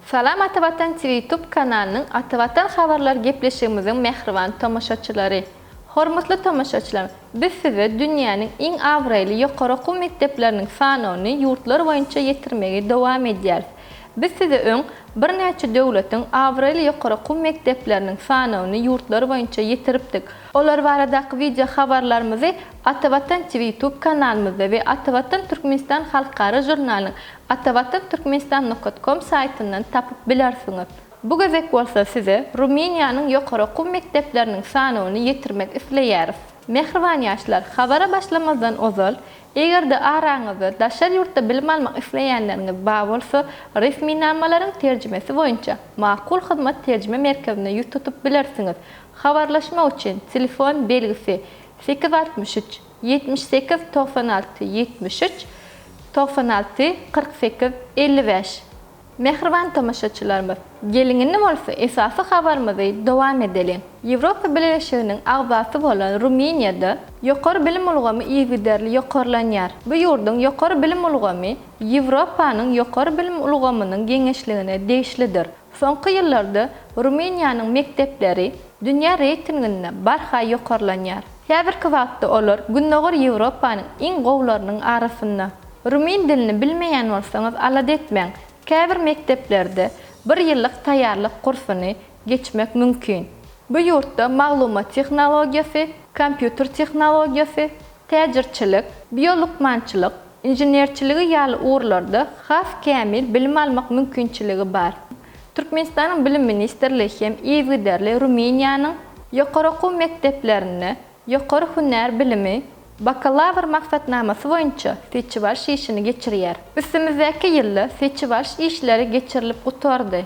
Salam Atavatan TV Youtube kanalynyň Atavatan habarlar gepleşigimiziň mähriban tomaşaçylary! Hormatly tomaşaçylar, biz size dünýäniň iň abraýly ýokary okuw mekdepleriniň sanawyny ýurtlar boýunça ýetirmegi dowam edýäris. Biz size öň birnäçe döwletiň abraýly ýokary okuw mekdepleriniň sanawyny ýurtlar boýunça ýetiripdik. Olar baradaky wideo habarlarymyzy Atavatan TV Youtube kanalymyzda we Atavatan Türkmenistan halkara žurnalynyň Atavatan Türkmenistan nokat kom saýtyndan tapyp bilersiňiz. Bu gezek bolsa size Rumyniýanyň ýokary okuw mekdepleriniň sanawyny ýetirmek isleýäris. Mähriban ýaşlar, habara başlamazdan ozal, eger-de araňyzda daşary ýurtda bilim almak isleýänleriňiz bar bolsa, resminamalaryň terjimesi boýunça Makul Hyzmat terjime merkezine ýüz tutup bilersiňiz. Habarlaşmak üçin telefon belgisi, 863 78 96 73 96 48 55. Mähriban tomaşaçylarymyz, geliň indi bolsa esasy habarymyzy dowam edeliň. Ýewropa Bileleşiginiň agzasy bolan Rumyniýada ýokary bilim ulgamy yzygiderli ýokarlanýar. Bu ýurduň ýokary bilim ulgamy Ýewropanyň ýokary bilim ulgamynyň geňeşligine degişlidir. Soňky ýyllarda Rumyniýanyň mekdepleri dünýä reýtinginde barha ýokarlanýar. Häzirki wagtda olar Gündogar Ýewropanyň iň gowularynyň arasynda. Rumyn dilini bilmeýän bolsaňyz alada etmäň, käbir mekdeplerde bir ýyllyk taýýarlyk kursuny geçmek mümkin. Bu ýurtda maglumat tehnologiýasy, kompýuter tehnologiýasy, täjirçilik, biolukmançylyk, inženerçiligi ýaly ugurlarda has kämil bilim almak mümkinçiligi bar. Türkmenistanyň Bilim ministrligi hem yzygiderli Rumyniýanyň ýokary okuw mekdeplerinde ýokary hünär bilimi bakalawr maksatnamasy boýunça seçip alyş işini geçirýär. Üstümizdäki ýylda seçip alyş işleri geçirilip gutardy.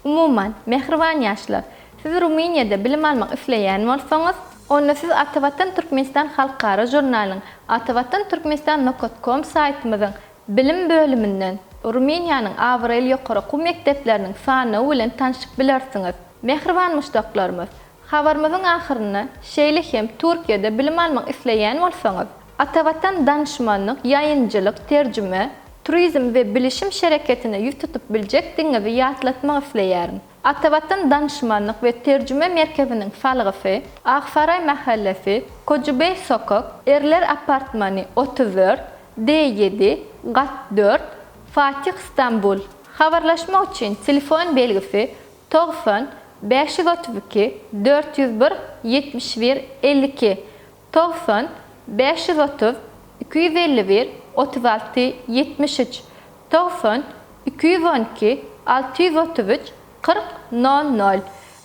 Umuman, mähriban ýaşlar, siz Rumyniýada bilim almak isleýän bolsaňyz, onda siz Atavatan Türkmenistan halkara žurnalynyň Atavatan Türkmenistan nokat kom saýtymyzyň Bilim bölüminden Rumyniýanyň abraýly ýokary okuw mekdepleriniň sanawy bilen tanşyp bilersiňiz. Mähriban muşdaklarymyz, habarymyzyň ahyrynda şeýle hem Türkiýede bilim almak isleýän bolsaňyz, Atavatan danyşmanlyk, ýaýynjylyk, terjime, turizm we bilişim şereketine ýüz tutup biljekdigiňizi ýatlatmak isleýärin. Atavatan danyşmanlyk we terjime merkeziniň salgysy, Aksaraý mähellesi, Kojubeý sokak, Erler apartmany 34, D ýedi, gat dört, Fatih Stambul. Habarlaşmak üçin telefon belgisi, 90 532 401 71 52, 90 530 251 36 73, 90 212 633 40 00,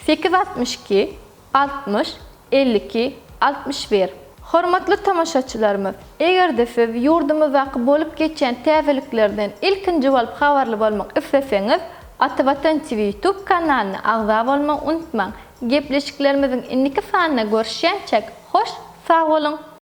862 60 52 61. Hormatly tomaşaçylarymyz, eger-de siz ýurdumyzdaky bolup geçýän täzeliklerden ilkinji bolup habarly bolmak isleseňiz, Atavatan TV YouTube kanalyna agza bolmagy unutmaň! Gepleşiklerimiziň indiki sanynda görüşýänçäk, hoş sag boluň!